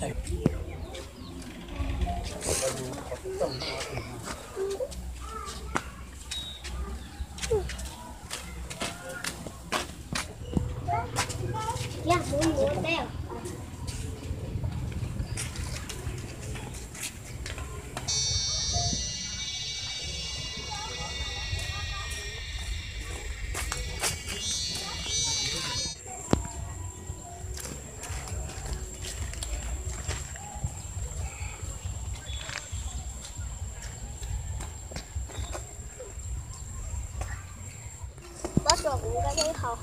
Pob tsuas kuv nqa ib hau.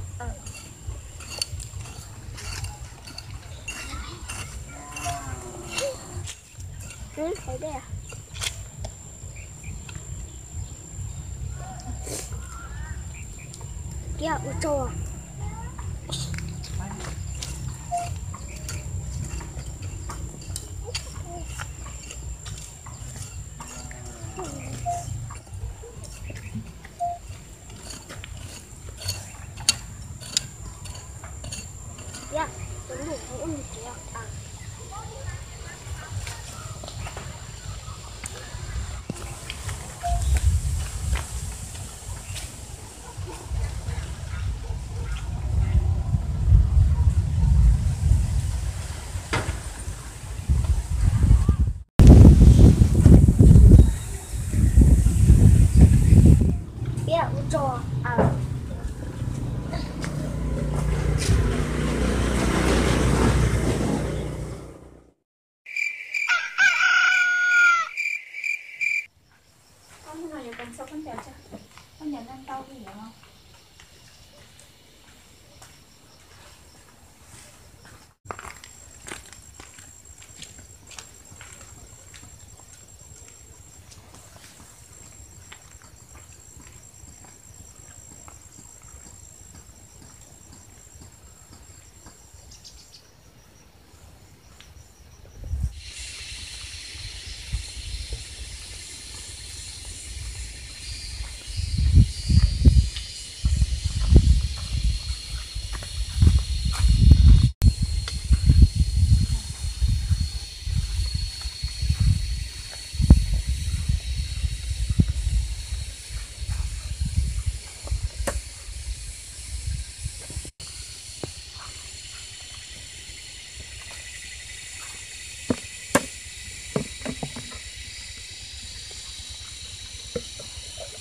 Kiag ua tsaug.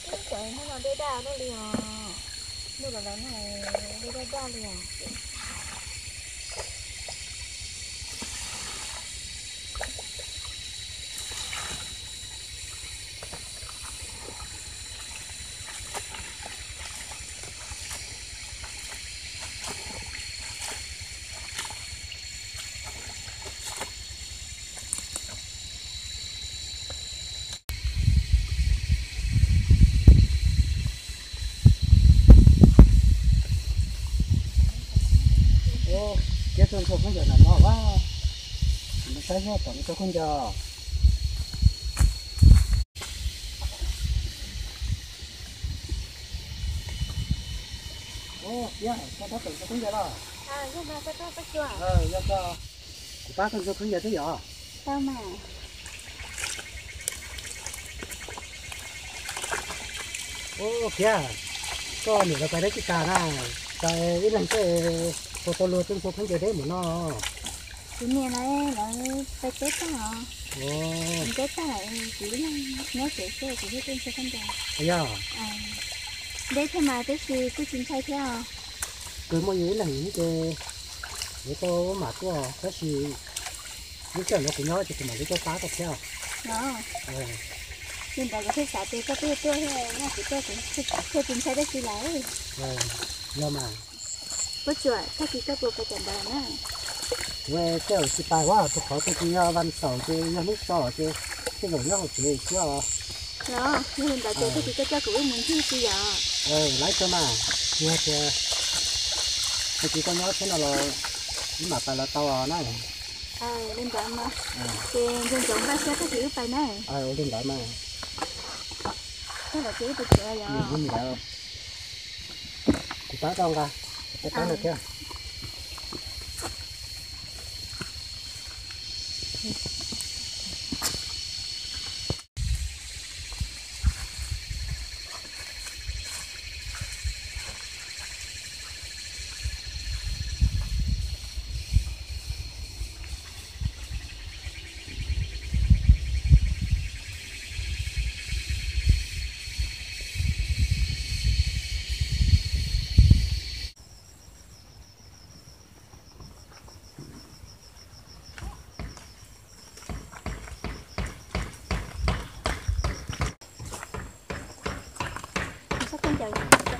Ub, cov no los dej daj daj li os. Ntuj los los no dej daj daj li os. Ub, thiab tuaj ntxhua khaub ncaws na no a, mus saib seb tom ntxhua khaub ncaws. Ub, thiab koj tab tom ntxhua khaub ncaws los? Yog koj, kuv pab koj ntxhua khaub ncaws thiab yom. Ub, thiab koj niam lawv pais dab tsi tas na, pais ib leeg tej puas tau luag tuaj ntxhua khaub ncaws deb npaum no? Kuv niam lawv, lawv pais teb tag os. Kuv teb tag lawm, kuv ib leeg nyob tsev xwb, kuv thiaj tuaj ntxhua khaub ncaws. Yog, deb thiab mas tab sis kuj tsis ntshai thiab os. Kuv muaj yus ib leeg ces yuav tau mam tuaj, tab sis lub sij hawm no kuv nyob ces kuv mam li tuaj pab koj thiab. Li ntawd kuv thiaj xav tias koj twb tuaj thiab, nyob kuv tuaj kuv thiaj tsis ntshai dab tsi lawm. Yog mas. Pob tsuas, tag kis koj puas pais kawm ntawv na? Kuv tej zaum tsis pais, rau qhov tag kis yog vas xaum ces yog hnub so ces tej zaum nyob hauv tsev xwb os. Los yog li ntawd ces tag kis koj coj kuv wb mus ncig xwb yom. Lawv tso mas, yog tias tag kis koj nyob thiab no los wb mam pais los tau na. Li ntawd mas, ces ntsoov ntsoov npaj siab tag kis wb pais na. Ua li ntawd mas. Koj los ces wb pais tsev yom. Kuv pab koj nqa, pab no thiab.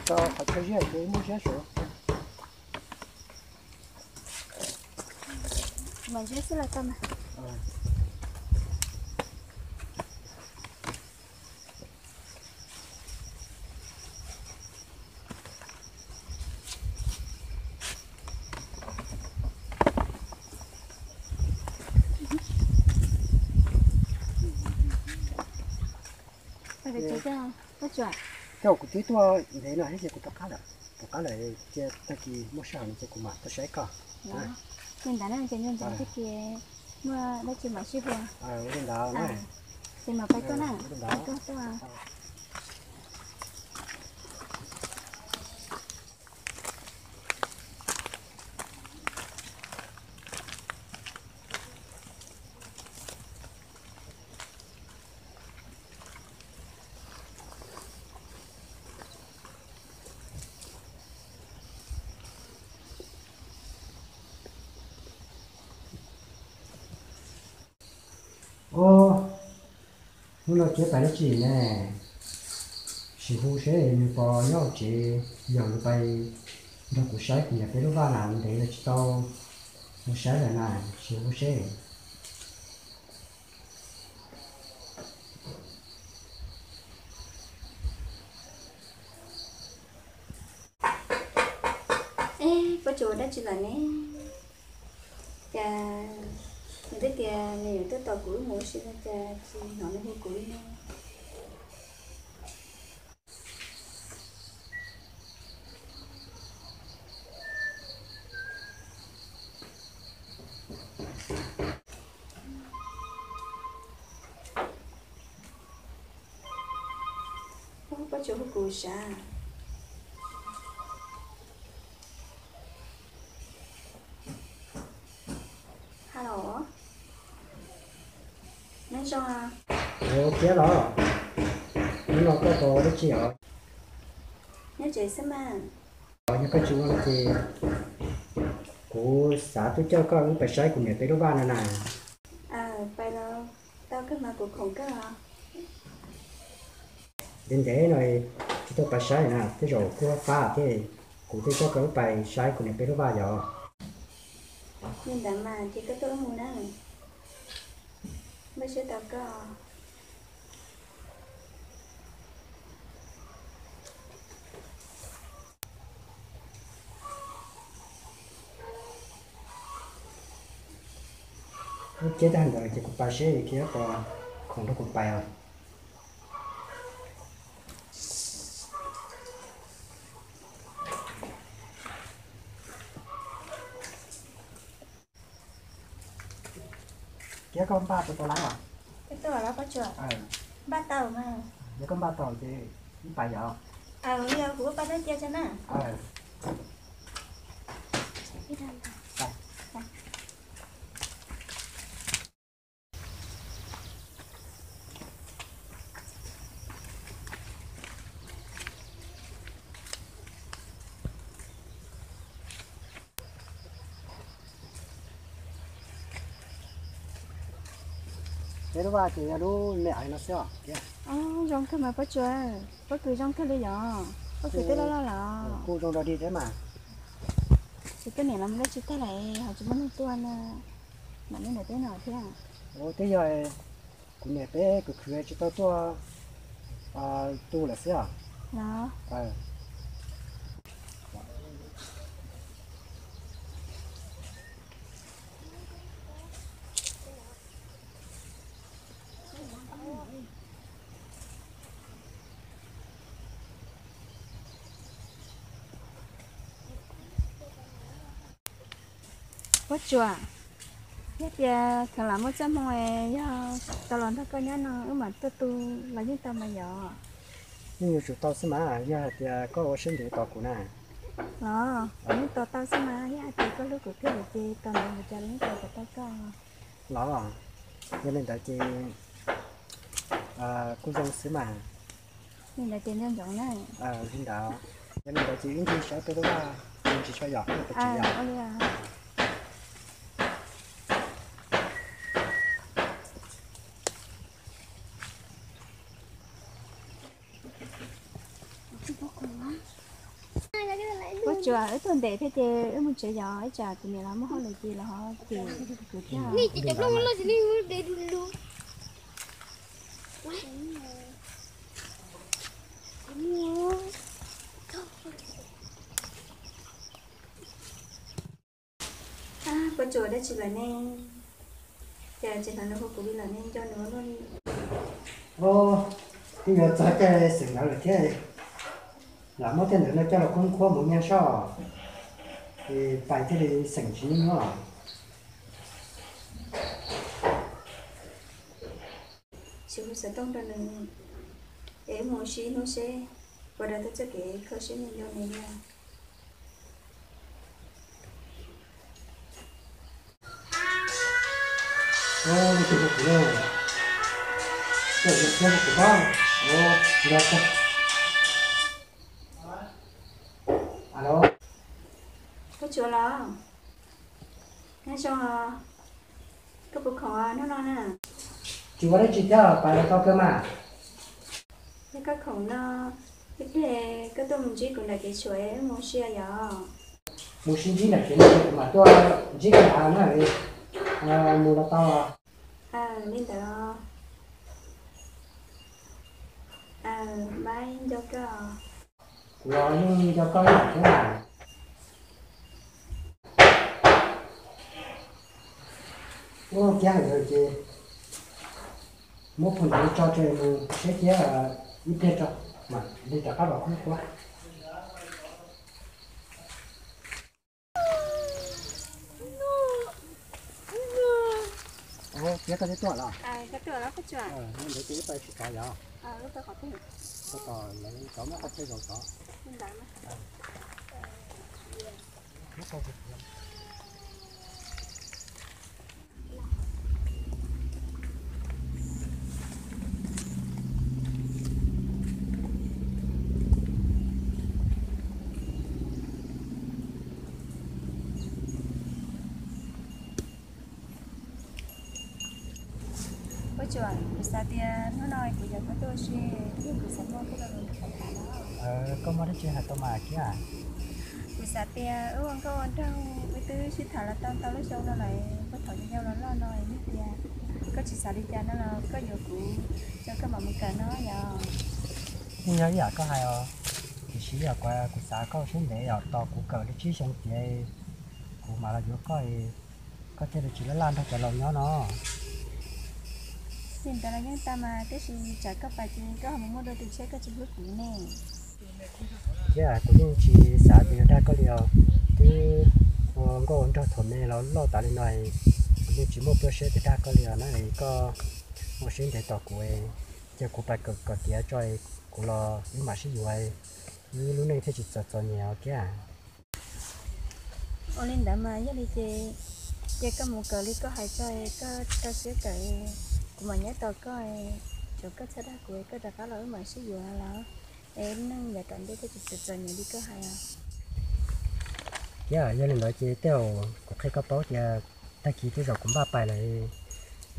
Tso qhov chaw ziab ces muaj ziab suav. Mas ziab xwb los tau mas. Coj kuv twb tuaj ntev no thiab ces kuv rov qab lawm, rov qab lawm ces tag kis muaj sij hawm no ces kuv mam tuaj saib koj. Li ntawd na, ces nco ntsoov tag kis muaj dab tsi mam sib hua. Ua li ntawd na. Ces mam pais tuaj na, pais tuaj tuaj. Ub, hnub no Kiab pais dab tsi ne? Sim hu seb nws puas nyob hauv tsev, yog nws pais nrog kuv saib kuv niam peb lub vaj na, ntev lawm tsis tau mus saib lawm na, sim hu seb. Eb, Pob Tsuas ua dab tsi lawm ne? Cas nws twb tias nws yuav tuaj tos kuv wb mus ua si no cas tsis hnov nws hu kuv li ne? Ub, Pob Tsuas hu kuv sav. Hello, neb zoo? Ua Kiab los, hnub no koj puas ua dab tsi os? Nyob tsev xwb mas. Yog koj tsis ua no ces kuv xav tuaj coj koj wb pais saib kuv niam peb lub vaj no na. Pais los tau kawg mas, kuv khoom kawg os. Ntev ntev no tsis tau pais saib na, tej zaum kuv fab thiab, kuv thiaj coj koj wb pais saib kuv niam peb lub vaj yom. Li ntawd mas ces koj tuaj wb mus na. Npaj siab tau koj. Wb Kiab tag ntawd ces kuv pais seb Kiab puas khoom nrog kuv pais os. Kiab, koj npaj tau tau lab os? Npaj tau mas. Yog koj npaj tau ces wb pais yom. Yog kuv pab nab cia tso na. Peb lub vaj ces yog lub me aiv no xwb os. Zoo kawg mas Pob Tsuas, pob kws zoo kawg li yom, pob kws twb loj loj los. Kuj zoo dog dig thiab mas. Ces koj niam los mus dab tsi tag lawm ho tsis muaj neeg tuaj na, mam li ntawm peb no thiab. Twb yog kuv niam peb khwv khwv tsis tau tuaj tu lawm xwb os. Pob Tsuas, Yog tias kheev lam muaj txoj hmoo es yog tau los nrog koj nyob no wb mam tuaj tu los yeej tau mas yom? Yeej yuav tsum tau xwb mas, yog hais tias koj ua siab ntev tos kuv na. Los yeej tos tau xwb mas, yog hais tias koj hlub kuv thiab lawm ces tos ntev npaum cas los yeej tos kom tau koj. Los yog li ntawd ces kuj zoo xwb mas. Li ntawd ces nco ntsoov na. Li ntawd, yog li ntawd ces wb ncig saib peb lub vaj, ncig saib yom, peb tsis yom. Ua tsuas wb tuaj ntev thiab ces wb mus tsev yom, ib tsam kuv niam los muaj hauj lwm ces los ho ces kuv thiab. Puas tsuas dab tsi lawm ne? Ces tsis hnov nws hu kuv li lawm ne, nco nws ua luaj li. Twb yuav txog caij xeem ntawd lawm thiab, lam muab tej ntawd no coj los khoob khuab mus nyag soj, es pais thiaj li xeem tsis nyuaj. Tsis hu xov tooj rau nws, es mus ua si hnub seb puas raws tau txoj kev kho siab nco nws li. Alo, puas tsuas los? Nyob zoo, koj puas khoom hnub no na? Tsis ua dab tsi thiab, pais los tau kawg mas. Yog koj khoom no, ib pliag koj tuaj mus ntsib kuv nram kev tshuam, wb mus ua si yom? Mus sib ntsib nram kev no kuv mam tuaj ntsib koj na. Mus los tau. Li ntawd, nco koj. Kuv los yeej nco koj ib yam thiab mas. Ub, thiab hais ntawd ces muab phone ntawd tso tseg mus seb thiab, ib pliag tso mam li rov qab los khoob khuab. Ub, thiab koj twb tuaj los? Ntawd ces wb pais sib tov yom. Koj tom lawv cov muab qhov chaw zaum tod. Ua tsuas, kuv xav tias hnub no kuv yuav koj tuaj ua si, kuv xav muaj koj los tham tham no. Koj muaj dab tsi hais tau mas kiag. Kuv xav tias wb ua nkauj ua nraug, wb twb sib tham los tau ntau lub xyoo no lawm, puag thaum yau los loj no, yog tias koj tsis xav li cas no los koj yuav kuv, ces koj mam mus kawm no yom. Kuj yog ib yam koj hais os, tiam sis yog kuv xav koj siab ntev yom, tos kuv kawm li tsib xyoo tiav kuv mam los yuav koj, koj thiaj li tsis laj laj nrog cov laus nyob no. Li ntawd los yeej tau mas, tab sis tsam koj pais ces koj ho mus muaj dua tus tshiab, koj tsis hlub kuv ne. Thiab kuv yeej tsis xav tias yuav dag koj li os. Twb ua nkauj ua nraug thaum me los loj tas li no, kuv yeej tsis muaj pluaj siab tias dag koj li os na. Koj ua siab ntev tos kuv, cia kuv pais kawm kom tiav tso, kuv los wb mam sib yuav, wb lub neej thiaj tsis txom txom nyem os kiag. Ua li ntawd mas yog li ces cia koj mus kawm li koj hais tso, koj rau siab kawm, kuv mam nyob tos koj, tsuav koj txhob dag kuv, koj rov qab los wb mam sib yuav los, es lub neej yav tom ntej thiaj tsis txom txom nyem li koj hais os. Thiab yog li ntawd ces tej zaum kuv qhia koj paub tias tag kis tej zaum kuv npaj pais lawm,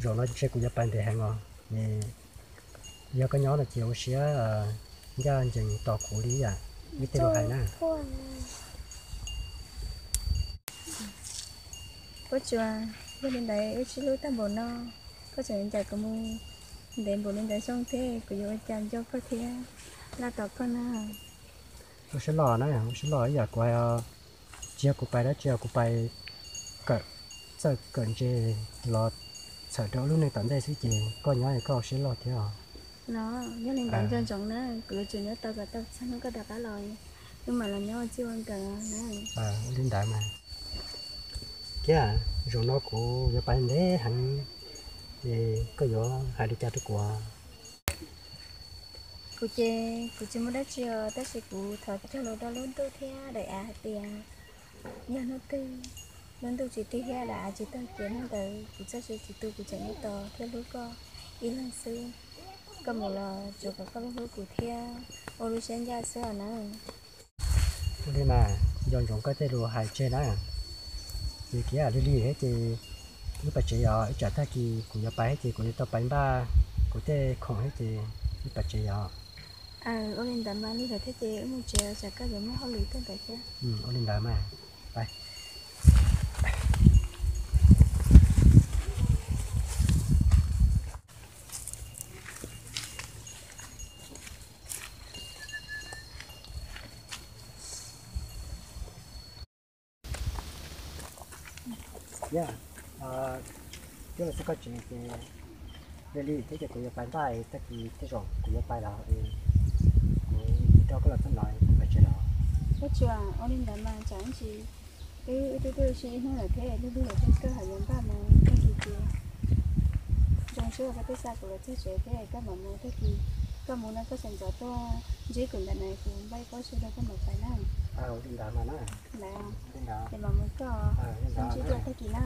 zaum no ntshe kuv yuav pais ntev heev os. Es yog koj nyob no ces ua siab ncaj ncees tos kuv li yam wb tej lus hais na. Puab tsuas, yog li ntawd wb sib hlub tag npaum no, koj tseem ncaim kuv mus ntev npaum li ntawd xyoo thiab, kuv yuav ua cas nco koj thiab laj tos koj na. Ua siab loj na, ua siab loj ib yam kuv hais, tsis yog kuv pais dab tsi, kuv pais kawm txawj kawm ntse los txhawm rau lub neej tom ntej xwb ces koj nyob koj ua siab loj thiab os. No, yog li ntawd nco ntsoov na, kuv yuav tsum nyob tau kom tau txog hnub koj rov qab los, wb mam los nyob ua txij ua nkawm na. Ua li ntawd mas. Thiab Zaum no kuv yuav pais ntev heev, es koj yuav hais li cas rau kuv? Kuv ces kuv tsis muaj dab tsi os, tab sis kuv thov cog lus rau lub ntuj thiab daim av hais tias yog hnub twg lub ntuj tsis tig thiab daim av tsis tag ces hnub ntawd kuv txoj sia tsis tu, kuv tseem nyob tos thiab hlub koj ib leeg xwb. Koj mus los tsuav kom koj hlub hlub kuv thiab ua lub siab ncaj xwb os na. Ua li mas, nco ntsoov koj tej lus hais tseg na. Ces kiv lig lig thiab ces wb pais tsev os, ib tsam tag kis kuv yuav pais thiab ces kuv yuav tau pais npaj kuv tej khoom thiab ces wb pais tsev os. Ua li ntawd mas lig lawm thiab ces wb mus tsev, tsam koj yuav muaj hauj lwm tuaj ntawd thiab. Ua li ntawd mas, pais. Yog, coj los txog koj tsev ces lig lig thiab ces kuv yuav pais npaj, tag kis tej zaum kuv yuav pais lawm es kuv rau koj los txog no kuv pais tsev lawm. Koj tsuas ua li ntawd mas tsam ib ntsis wb twb tuaj ua si ib hnub lawm thiab, lig lig lawm thiab koj ho yuav npaj mus tag kis ces zoo siab koj twb xa kuv los txog tsev thiab, koj mam mus tag kis. Koj mus no koj sawv ntxov tuaj ntsib kuv ntawm no, kuv npaj ib pob su rau koj mam pais na. Ntawd, ces mam mus koj, ntsib dua tag kis na.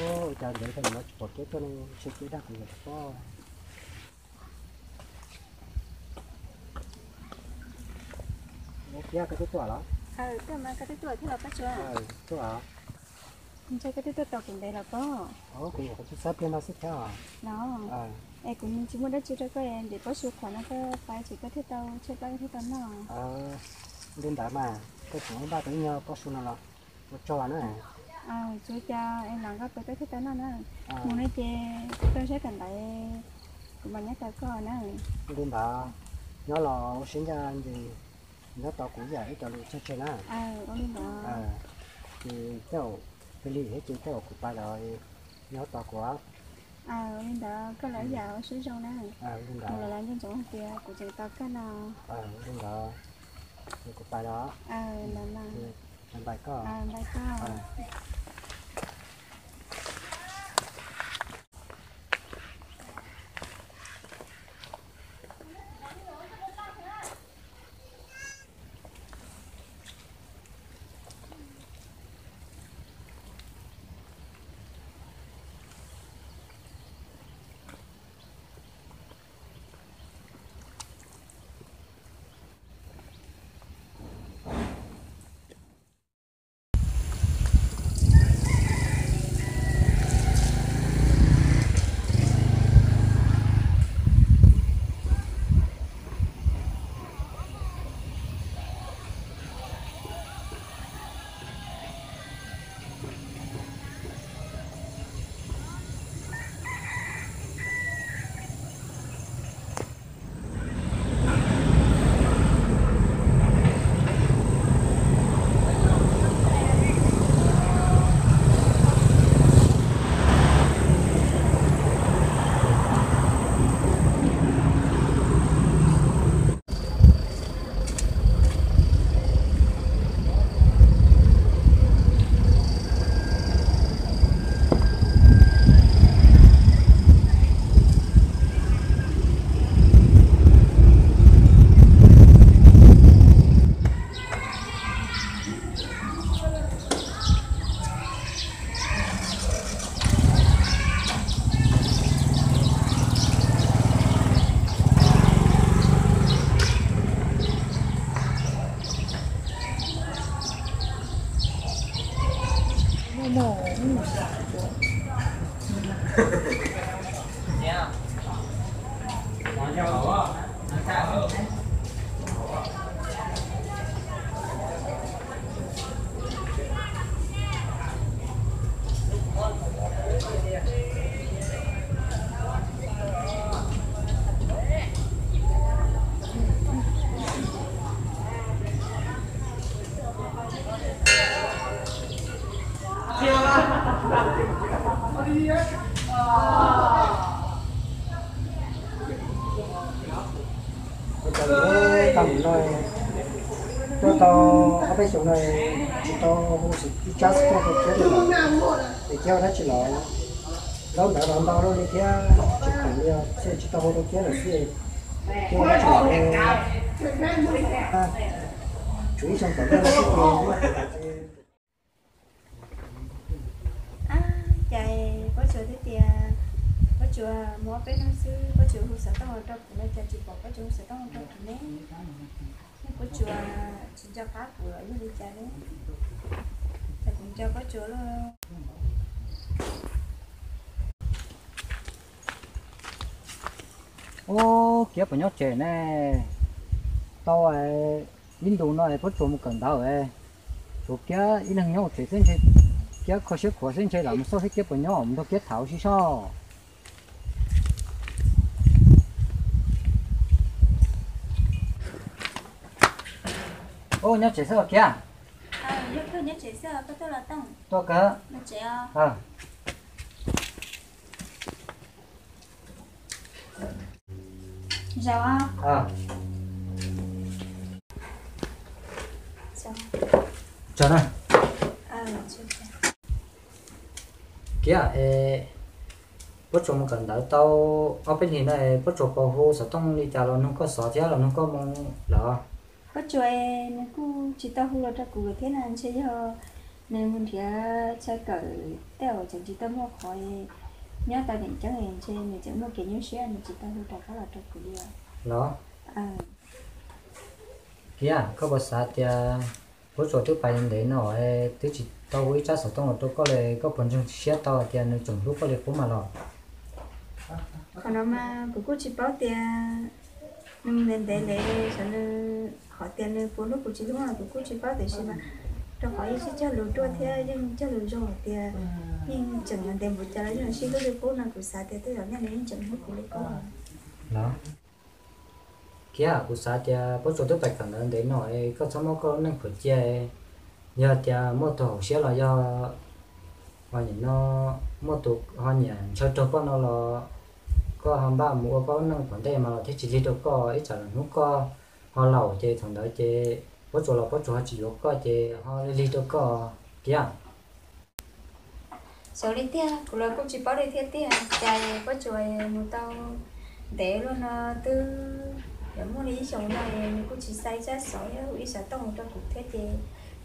Ua cas ntawd thaum no tsis pom kev tuaj ne, ntshe kev dag kuv yog pob. Ua kiag koj twb tuaj los? Tuaj mas koj twb tuaj thiab los Paj Tsua? Tuaj. Ntshe koj twb tuaj tau kuv ntev los pob. Kuv nyuam qhuav tsis xav pliag no xwb thiab os. No, es kuv tsis muaj dab tsi rau koj, ntim pob su qhuav no koj pais ces koj thiaj tau tshaib plab koj thiaj tau noj. Li ntawd mas koj tseem ua npaj tau ib nyuag pob su no los ua tsaug na. Tsuav cas es los nqa pais koj thiaj tau noj na. Mus no ces tau saib kam ntawd kuv mam nyob tos koj na. Li ntawd, nyob los ua siab ncaj ntsis, nyob tos kuv ib yam ib co lus tseg tseg na. Ua li ntawd. Ces tej zaum lig lig thiab ces tej zaum kuv pais lawm, nyob tos kuv. Ua li ntawd koj los ib yam ua siab zoo na. Li ntawd. Los lawv nco ntsoov hais tias kuv tseem tos koj no. Li ntawd, ces kuv pais lawm. Ntawd mas. Npais koj. Npais koj. Nim no tuaj tau ob peb xyoos no tsis tau hu ib tsab xov tooj rau Kiab li lawm, es Kiab ua dab tsi los laub ntawv los ntau luaj li thiab, tsis khoom li os, tsis tau hu rau Kiab lawm xwb. Kiab ua dab tsi los tshuav ib xyoo tom ntej xwb ces Ab, cas Pob Tsuas twb tias Pob Tsuas mus ob peb hnub xwb Pob Tsuas hu xov tooj los rau kuv no, cas tsis pom Pob Tsuas hu xov tooj los rau kuv ne? Yog Pob Tsuas tsis nco qab kuv los yog li cas ne? Cas kuv nco Pob Tsuas luaj. Ub, Kiab puas nyob tsev ne? Tau ib ntus no Pob Tsuas mus kawm ntawv, tshuav Kiab ib leeg nyob hauv tsev xwb ntshe, Kiab kho siab khuav xwb ntshe lam mus xauj seb Kiab puas nyob, mus nrog Kiab tham ua si soj. Ub, nyob tsev xwb os Kiab? Tuaj kawg. Kiab, Pob Tsuas mus kawm ntawv tau ob peb hlis no, Pob Tsuas puas hu xov tooj li cas los nug koj xov thiab los nug koj moo lawm? Pob Tsuas nws kuj tsis tau hu los rau kuv thiab na, ntshe yog nws mus nrhiav chaw kawm tej uas tseem tsis tau muaj qhov nyob tau tseem ceeb, ntshe nws tseem muaj kev nyuaj siab nws tsis tau hu rov qab los rau kuv li os. Los, Kiab, koj puas xav tias Pob Tsuas twb pais ntev no, twb tsis tau hu ib tsab xov tooj los rau koj li, koj puas ntseeg siab tau hais tias nws tseem hlub koj li qub mas los? Qhov no mas kuv kuj tsis paub tias nws mus ntev ntev li, xyov nws, qhov tias nws puas hlub kuv tsis hlub no kuv kuj tsis paub, tiam sis mas rau qhov yeej sib cog lus ruaj thiab yeej cog lus zoo hais tias yeej tseem yuav ntev npaum cas los yeej sib hlub li qub no kuv xav tias tej zaum nyaj nws yeej tseem hlub kuv li qub. Los, Kiab, kuv xav tias Pob Tsuas twb pais kawm ntawv ntev no, koj txhob muab koj lub neej khuam cia. Yog tias muaj tus hauv siab los yog ho nim no muaj tus ho nyiam ntshaw raug koj no los koj ho npaj mus ua koj lub neej tom ntej mas los thiaj tsis lig rau koj, ib tsam lwm hnub koj ho laus ces thaum ntawd ces Pob Tsuas los Pob Tsuas ho tsis yuav koj ces ho lig rau koj, Kiab. Xyov li tiag, kuv los kuj tsis paub li thiab tiag. Cas Pob Tsuas mus tau ntev luaj no twb yuav muaj li ib xyoos no, nws kuj tsis xa ib tsab xov ib xov tooj rau kuv thiab ces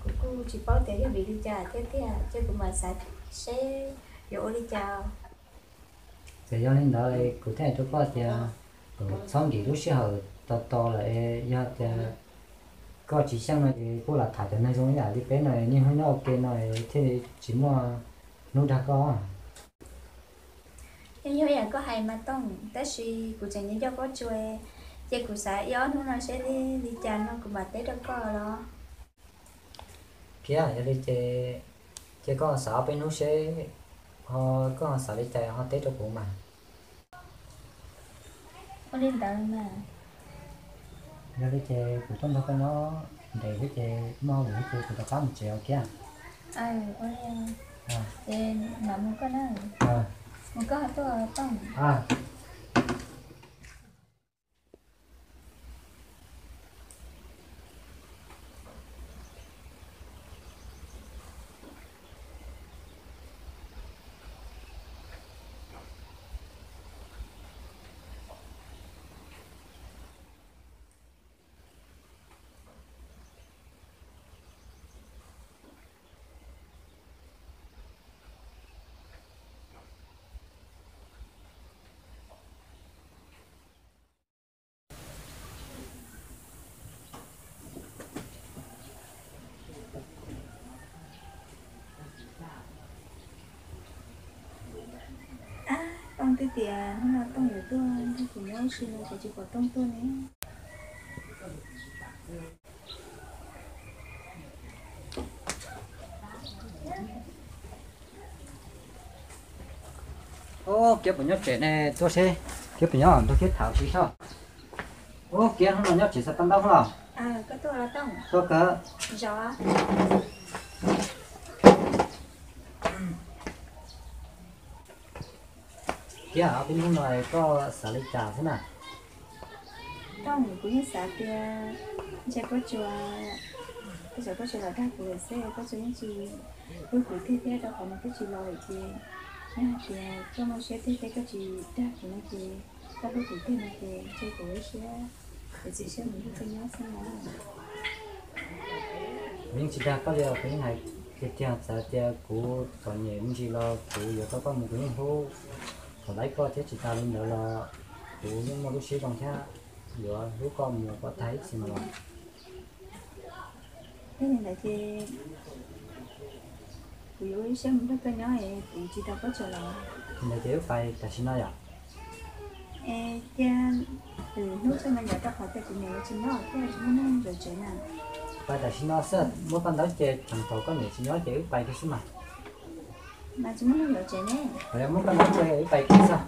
kuv kuj tsis paub tias yog vim li cas thiab tiag, ces kuv mam xav seb yuav ua li cas. Txawm yog li ntawd kuv thiaj hais rau koj tias txhob nkim lub sij hawm tos tos lawm, yog tias koj tsis xyeej no ces kuj lam tham cov neeg zoo ib yam li peb no, niaj hnub nyob ua ke no thiaj li tsis muaj hnub dag koj. Yeej yog yam koj hais mas Tooj, tab sis kuv tseem nyob nco Pob Tsuas, ces kuv xav ib ob hnub no seb li cas no kuv mam teb rau koj los. Kiab, yog li ces cia koj xav ob peb hnub seb ho koj ho xav li cas ho teb rau kuv mas. Ua li ntawd mas. Yog li ces kuv tuaj nrog koj nyob ntev thiab ces muaj hauj lwm thiab ces kuv rov qab mus tsev os Kiab. Ua li, ces mam mus koj na. Mus koj ho tuaj Tooj. Ab, Tooj twb tias hnub no Tooj yuav tuaj nrog kuv nyob ua si no ces tsis pom Tooj tuaj ne. Ub, Kiab puas nyob tsev ne? Tuaj seb Kiab puas nyob, nrog Kiab tham ua si soj. Ub, Kiab hnub no nyob tsev xav pab ntaub los? Tuaj kawg. Kiab, ob peb hnub no koj xav li cas xwb na? Kuv yeej xav tias ntshe Pob Tsuas, tej zaum Pob Tsuas los dag kuv lawm xwb, Pob Tsuas yeej tsis hlub kuv tiag thiab, rau qhov nws twb tsis los lawm ces yog hais tias koj muaj siab tiag thiab koj tsis dag kuv no ces koj hlub kuv tiag no ces ntshe kuv ua siab, kuv txiav siab mus nrog koj nyob xwb na. Kuv yeej tsis dag koj li os, kuv yeej hais tiag tiag, txawm tias kuv txom nyem me ntsis los kuv yuav tau koj mus kuv yeej hlub. Thaum laib koj thiab tsis tas li ntawd los kuv yeej muaj lub siab zoo thiab, yuav hlub koj mus kom tag ib txhis mus los. Yog li ntawd ces kuv yuav ua ib siab mus nrog koj nyob es kuv tsis tau Pob Tsuas los. Ntawd ces wb pais tam sim no yom? Es cia, hnub txog no yom, rau qhov tias kuv niam tsis nyob thiab tsis muaj neeg zov tsev na. Pais tam sim no xwb, muab koj ntawd ces thaum koj niam tsis nyob ces wb pais kiag xwb mas. Mas tsis muaj neeg zov tsev ne. Muab koj ntawd ces wb pais kiag xwb.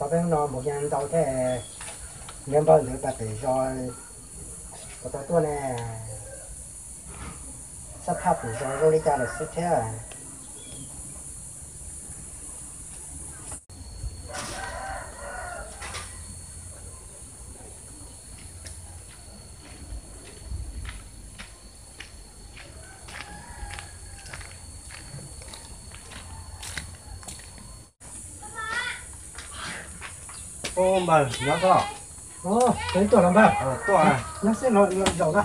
Tau peb hnub no npaum cas ntau thiab, niag npawg ntawd pais pem zos puas tau tuaj ne? Xab phaj pem zos zoo li cas lawm xwb thiab. Ub, npawg, nyob tod. Tuaj los npawg. Nyob xwb, los zaum no,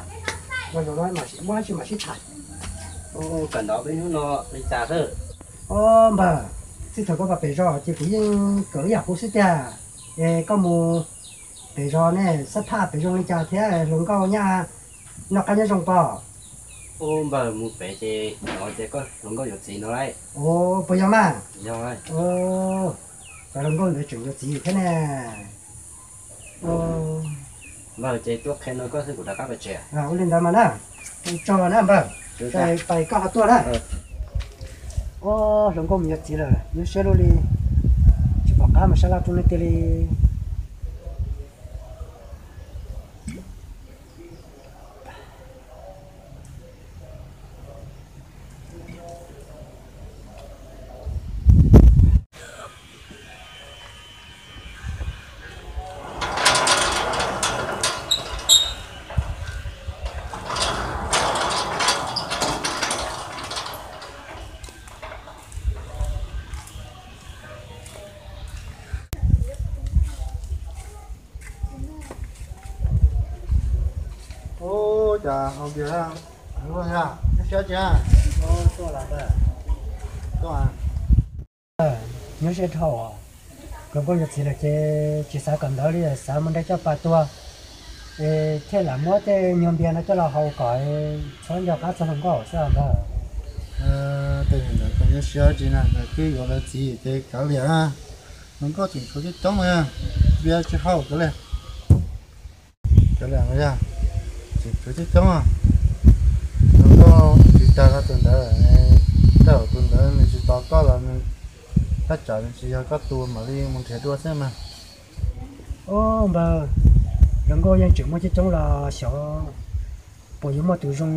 los zaum no muaj dab tsi mam sib tham. Kawm ntawv peb hnub no li cas xwb? Ub, npawg, txij thaum koj pais pem zos ces kuv yeej kawm ib yam qub xwb tiag. Es koj mus pem zos ne, xab phaj pem zoo li cas thiab hluas nkauj nyaj noj qab nyob zoo pob? Ub, npawg, mus pem ces hnov tias koj hluas nkauj yuav txiv no lauj. Ub, puas yog mas? Yog. Cov hluas nkauj ntawd tseem yuav txiv thiab ne. Npawg, ces tuaj qhia no koj xwb kuv rov qab pais tsev. Ua li ntawd mas na, tso na npawg, pais koj ho tuaj na. Ub, hluas nkauj mus yuav txiv lawm, nyuaj siab luaj li, tsis pom qab mus sab laj rau nej tiag li. Ub, cas hauv npias lub yog nyuaj siab tsis? Nyuaj siab dhau. Hluas nkauj yuav txiv lawm ces tsis xav kawm ntawv li, xav mus nrhiav coj pas tuag, es thiaj lam muab tej nyuag npias no coj los haus kom txhob nco qab txog hluas nkauj xwb npawg. Tej ntawd koj nyuaj siab tsis na, lawv twb yuav lawv txiv ces kav liam. Hluas nkauj tseem tshuav coob coob, npias tsis haus kav liam. Kav liam yog, tseem tshuav coob coob. Hluas nkauj tsis tag rau tus ntawd, tej zaum tus ntawd nws tsis tos koj los nws, thaj tsam nws tsis yog koj tus mam li mus nrhiav dua xwb mas. Ub npawg, hluas nkauj yeej tseem muaj coob coob los xyov puas yuav muaj tus zoo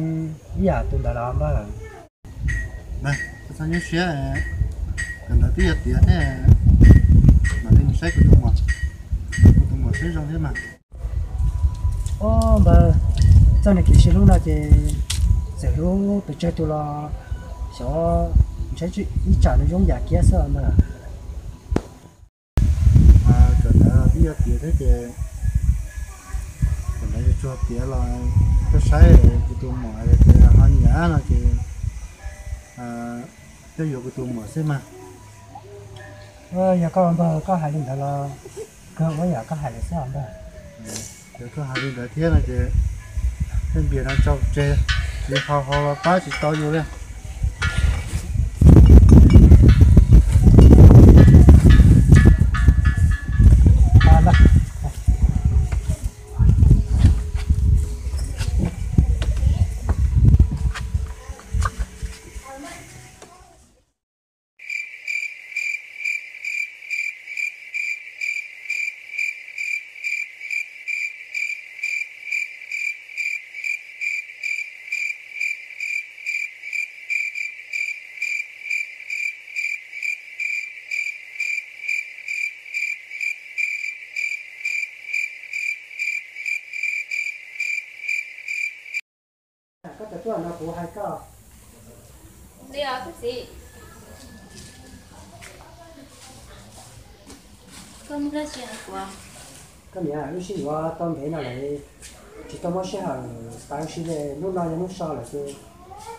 ib yam tus ntawd los npawg. Txhob nyuaj siab, kawm ntawv twb yog tiav thiab, mam li mus saib kuv tus muam, kuv tus muam siab zoo thiab mas. Ub npawg, txoj niag kev sib hlub no ces txawm hlub pes tsawg tus los xyov ntshe ib tsam nws zoo yam kiag xwb npawg. Kawm ntawv twb yog tiav thiab ces, kawm ntawv yuav tsuag tiav los koj saib kuv tus muam tias ho nyiam no ces koj yuav kuv tus muam xwb mas. Yog koj npawg koj hais li ntawd los kawg ua yam koj hais lawm xwb npawg. Yog koj hais li ntawd thiab no ces tej npias no tso tseg, tsis haus haus los pab tsis tau yus li. Koj tsis tuaj no kuv hais koj. Li os koj txiv. Koj muaj dab tsi hais kuv? Koj niam, wb sib yuav tau ntev no lawm, tsis tau muaj sij hawm pais ua si li. Hnub no yog hnub so lawm ces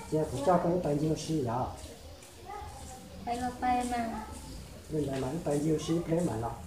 cia kuv coj koj wb pais ncig ua si yom. Pais los pais mas. Li ntawd mas wb pais ncig ua si ib pliag mam los.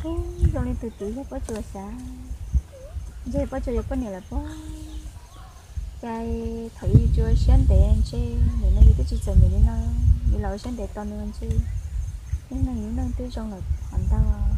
Ub, zoo li tus twv yog Pob Tsuas xav, ntshe Pob Tsuas yuav poj niam lawm pob. Cas thaum yus tsuas siab ntev ntshe nim no yus twb tsis txawm nyiam li no, yus los ua siab ntev tos nws ntshe. Neej neeg lub neej twb zoo lawm qhov ntau.